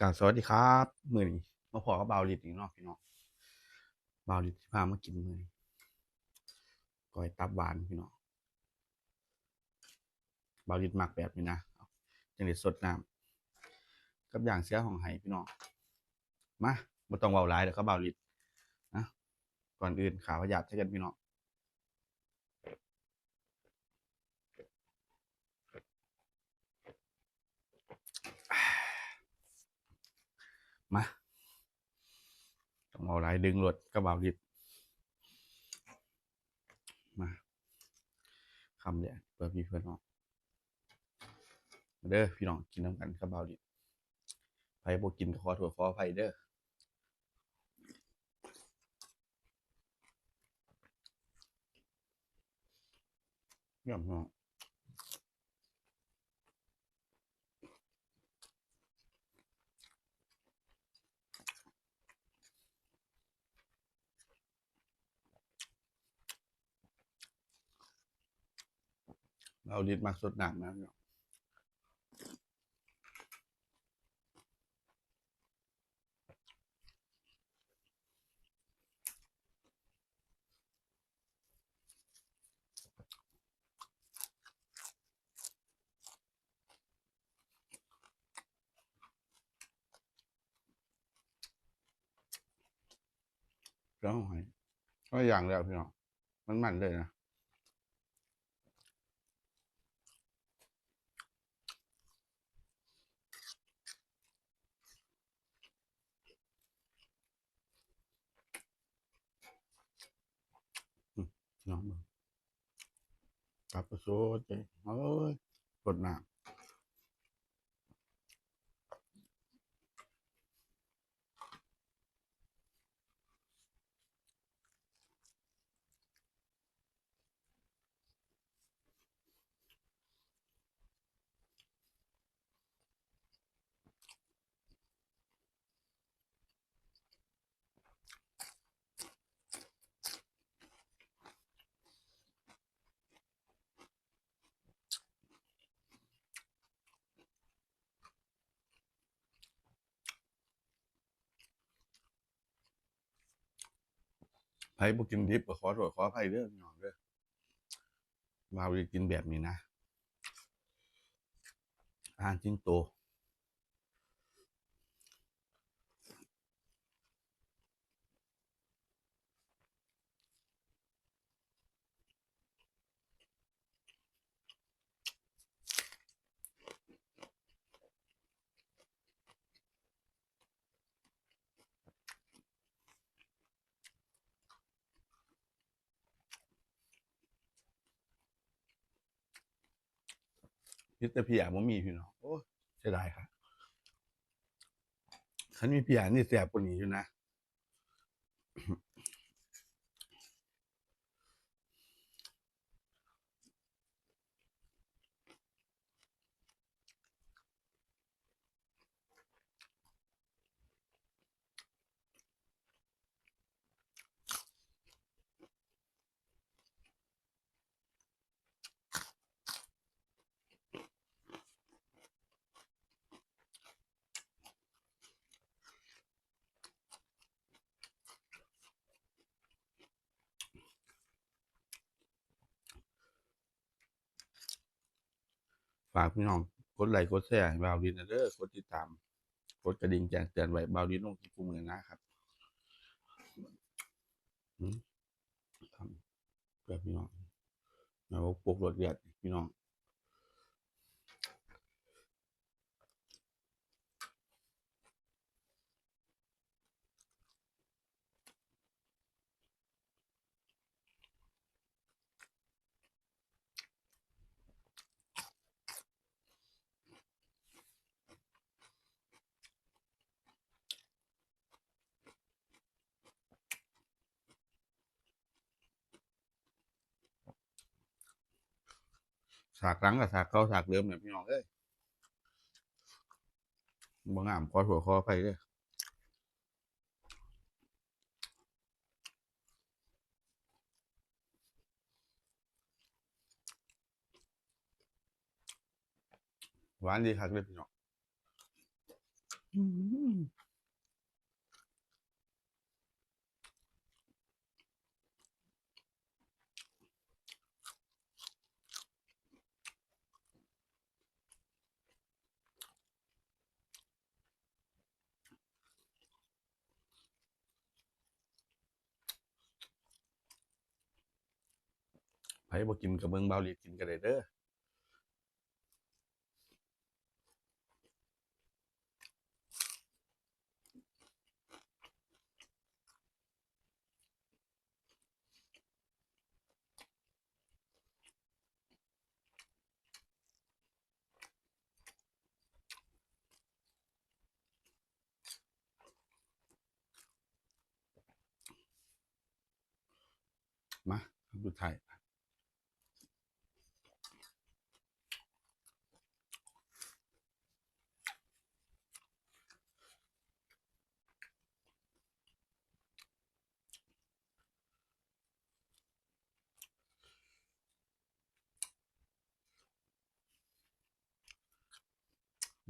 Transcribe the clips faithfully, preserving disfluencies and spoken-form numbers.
กราบสวัสดีครับ มื้อนี้มาพ้อกับบ่าวฤทธิ์อีกเนาะพี่น้อง บ่าวฤทธิ์สิพามากินมื้อนี้ ก้อยตับหวานพี่น้อง บ่าวฤทธิ์มักแบบนี้นะ จั่งได้สดน้ำ กับย่างเสือฮ้องไห้พี่น้อง มา บ่ต้องเว้าหลายดอกครับบ่าวฤทธิ์นะ ก่อนอื่นฆ่าพยาธิใส่กันพี่น้อง มา ต้องเอาหลาย ดึงโลดกับบ่าวฤทธิ์ มา คำเดียว เพื่อพี่เพื่อน้อง มาเด้อพี่น้อง กินนำกันกับบ่าวฤทธิ์ ไผบ่กินก็ขอโทษขออภัยเด้อ เยี่ยมเนาะ บ่าวฤทธิ์มักสดน้ำนะพี่น้อง เดี๋ยวให้ ก็อย่างแล้วพี่น้อง มันๆเลยนะ อืม ลองเบิ่ง ตับก็สดเลย เอ้ย สดน้ำ ไผบ่กินดิบก็ขอโทษขออภัยเด้อพี่น้องเด้อ บ่าวฤทธิ์กินแบบนี้นะ อาหารชิ้นโต พิษแต่เพียบ่มีพี่น้อง โอ้ย เสียดายครับ คันมีเพียนี่แซ่บกว่านี้อยู่นะ ฝากพี่น้องกดไลค์กดแชร์ให้บ่าวฤทธิ์นะเด้อ กดติดตาม กดกระดิ่งแจ้งเตือนไว้ บ่าวฤทธิ์ลงคลิปคู่มื้อนะครับ อืม ครับ เพื่อพี่น้อง แล้วปลุกรสเดือดพี่น้อง สากหลังกับสากเก่าสากเดิมเนี่ยพี่น้องเอ้ย บ่งาม ขอโทษขออภัยเด้อ หวานดีคักเลยพี่น้อง อืม ไผบ่กินก็เบิ่งบ่าวลีกินก็ได้เด้อ มา คำสุดท้าย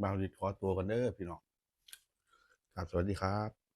บ่าวลีขอตัวก่อนเด้อพี่น้อง ครับ สวัสดีครับ